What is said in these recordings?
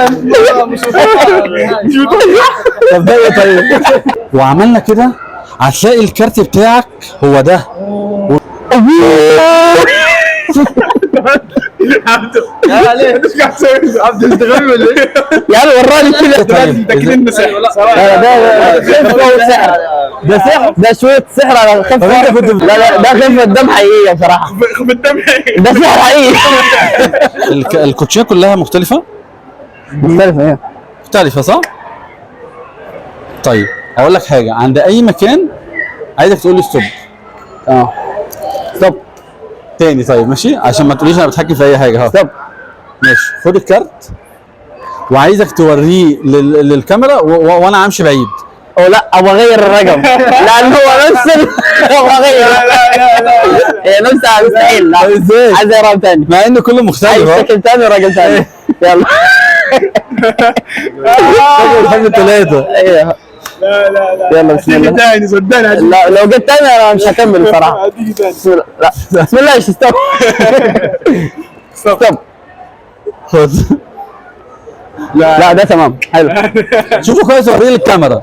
حركة مش متوقعه. طب ده ايه طيب؟ وعملنا كده هتلاقي الكارت بتاعك هو ده. يا ليه؟ عبد انت غبي ولا ايه؟ يا عم وراني كده. طيب لا لا، ده سحر، ده سحر، ده شوية سحر على خفة. طب انت كنت لا لا، ده خفة دم حقيقية بصراحة، ده سحر حقيقي. الكوتشيه كلها مختلفة؟ مختلفة ايه؟ مختلفة صح؟ طيب اقول لك حاجة، عند اي مكان عايزك تقول لي stop. اه stop. تاني طيب ماشي، عشان ما تقوليش انا بتحكم في اي حاجة. ها stop. ماشي، خد الكارت وعايزك توريه للكاميرا وانا همشي بعيد. او لا، ابغى اغير الرقم لان هو نفس ابغى اغير. لا لا لا، هي نفسها مستحيل. لا ازاي؟ عايز رقم ثاني، مع انه كله مختلف عايز اهو. شكل ثاني ورقم ثاني. يلا. بحب الثلاثة. ايوه. لا لا لا، يلا بسم الله. تاني صدقني. لا لو قلت تاني انا مش هكمل بصراحة. هتيجي تاني. بسم الله، لا بسم الله، ايش؟ stop stop. خد. لا ده تمام حلو. شوفوا كويس وريه للكاميرا.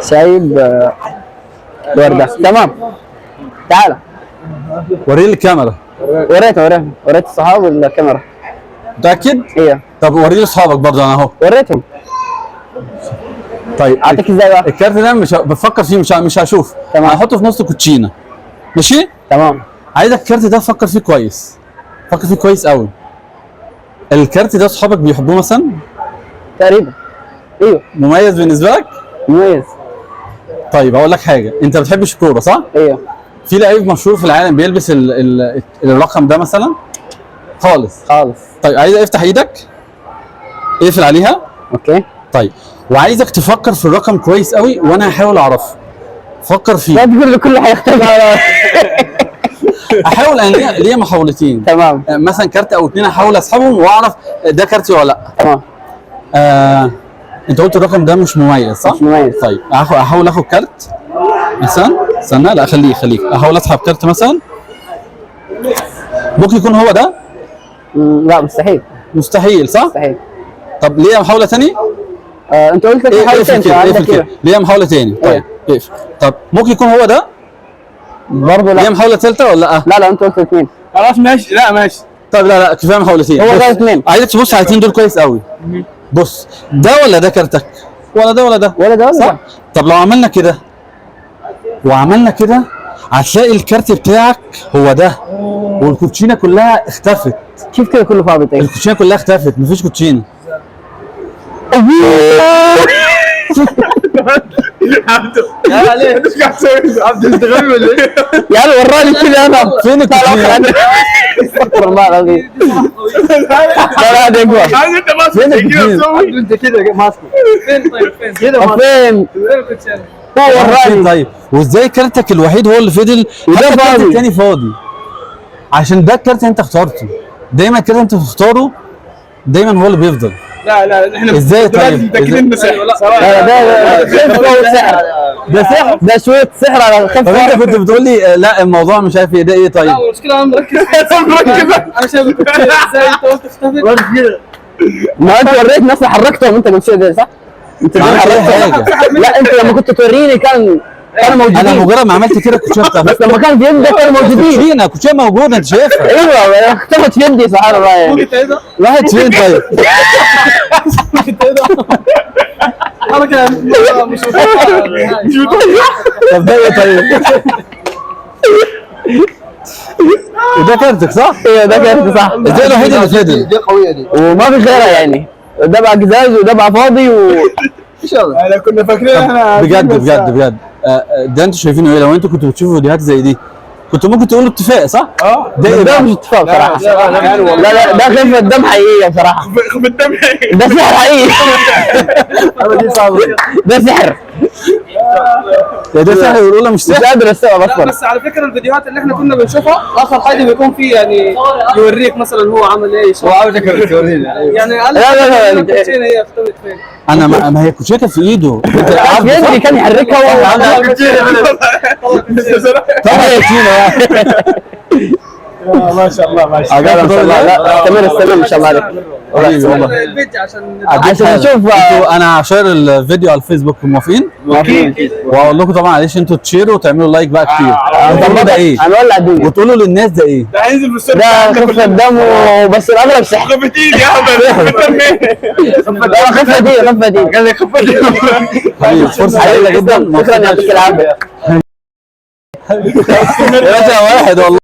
شايب وردة تمام. تعال وريه للكاميرا. وريته وريته وريت الصحاب والكاميرا. متأكد؟ ايوه. طب وريه لاصحابك برضه انا اهو. وريتهم. طيب اعطيك ازاي بقى؟ الكارت ده مش بفكر فيه، مش هشوف. تمام. هحطه في نص الكوتشينه. ماشي؟ تمام. عايزك الكارت ده تفكر فيه كويس. فكر فيه كويس قوي. الكارت ده اصحابك بيحبوه مثلا؟ تقريبا ايوه. مميز بالنسبة لك؟ مميز. طيب اقول لك حاجة، انت ما بتحبش الكورة صح؟ ايوه. في لعيب مشهور في العالم بيلبس ال الرقم ده مثلا؟ خالص. خالص. طيب عايز افتح ايدك، اقفل عليها. okay. طيب وعايزك تفكر في الرقم كويس قوي وانا هحاول اعرفه. فكر لا فيه. تقول لي كله حيختفي. احاول انا ليا محاولتين. تمام. مثلا كارت او اتنين احاول اسحبهم واعرف ده كارتي ولا لا. تمام. انت قلت الرقم ده مش مميز صح؟ مش مميز. طيب احاول اخد كارت مثلا، استنى، لا خليه خليك، احاول اسحب كارت مثلا، ممكن يكون هو ده؟ لا مستحيل. مستحيل صح؟ مستحيل. طب ليه محاولة تاني؟ انت قلت لك ايه محاولتين، اقفل كده، فعندك اقفل كده، كده. ليه محاولة تاني؟ طيب اقفل. طب ممكن يكون هو ده؟ برضه ليه لا. محاولة ثالثة ولا لا؟ لا لا، انت قلت اثنين. خلاص ماشي، لا ماشي. طيب لا لا كفاية محاولتين. هو بص، ده اثنين. عايزك تبص على الاثنين دول كويس قوي. بص ده ولا ده كارتك؟ ولا ده ولا ده؟ ولا ده ولا صح؟ ده. طب لو عملنا كده وعملنا كده هتلاقي الكارت بتاعك هو ده، والكوتشينه كلها اختفت. كيف كده كله فاضي؟ طيب الكوتشينه كلها اختفت، مفيش كوتشينه. يا ليه؟ عبد انت غبي ولا ايه؟ يا عم وراني كده انا. فين الكوتشينه؟ استغفر الله العظيم. لا لا ده اقوى. عايز انت ماسك كده تسوي انت كده ماسكه فين؟ طيب فين؟ كده طب فين؟ فين الكوتشينه؟ هو وراني. طيب وازاي كارتك الوحيد هو اللي فضل وده حتى الكارت فاضي. التاني فاضي؟ عشان ده الكارت اللي انت اخترته. دايما الكارت اللي انت بتختاره دايما هو اللي بيفضل. لا لا، احنا ازاي دلوقتي طيب؟ متاكدين انه سحر. لا لا، ده سحر، ده سحر، ده شوية سحر على طب انت خفة. كنت بتقول لي لا الموضوع مش عارف ايه ده، ايه طيب؟ لا المشكلة انا مركز. مركز. انا شايف الكوتشينه ازاي انت قلت اختفت. ما انت وريت ناس حركتهم انت قبل شوية ده صح؟ انت ما عملتش اي حاجة. لا انت لما كنت توريني كانوا انا موجودين. مجرد ما عملت كده كنت شفتها. بس لما كان في يدك كانوا موجودين. كوتشينه كوتشينه موجودة انت شايفها. ايوه اختفت في يدي سبحان الله يعني. ممكن تعيدها؟ راحت فين طيب؟ ممكن تعيدها؟ حركة مش متوقعه. طب ده ايه طيب؟ وده كارتك صح؟ ايوه ده كانت صح. ده الوحيد اللي فضل. دي قوية دي. وما في غيرها يعني. ده بقى قزاز وده بقى فاضي و ايش هذا؟ احنا كنا فاكرين احنا بجد بجد بجد، ده انتوا شايفينه ايه؟ لو انتوا كنتوا بتشوفوا فيديوهات زي دي كنتوا ممكن تقولوا اتفاق صح؟ اه. ده ايه ده بقى؟ مش اتفاق بصراحة. لا لا لا، ده خفة دم حقيقية بصراحة. خف الدم. ده سحر حقيقي. دي صعبة. ده سحر. ده سحر والاولى مش مش سحر؟ قادر استوعب لا اصلا. بس على فكرة الفيديوهات اللي احنا كنا بنشوفها اخر حاجة بيكون فيه يعني يوريك مثلا هو عمل ايه. هو عاوزك تورينا. يعني قال لا، لا، لا، الكوتشينه هي اختفت فين؟ انا ما هي كوتشينه كانت في ايده. انت عارف يدري كان يحركها وهو طبعا كوتشينه. ما شاء الله ما شاء الله. لا، ما شاء الله. لا، استمر استمر ان شاء الله عليك. حبيبي والله. البيت عشان عشان حالا. نشوف. انتوا انا هشير الفيديو على الفيسبوك، موافقين؟ واقول لكم طبعا معلش انتوا تشيروا وتعملوا like بقى كتير. وتقولوا ده ايه؟ هنولع الدنيا. وتقولوا للناس ده ايه؟ ده هينزل في السوق. ده خفة دم وبس، الاغلب سحر. خفة ايد يا هبل. لا، خفة دي، خفة دي. قال لي خفة ايد. حبيبي فرصة سعيدة جدا. شكرا، يعطيك العافية. يا باشا واحد والله.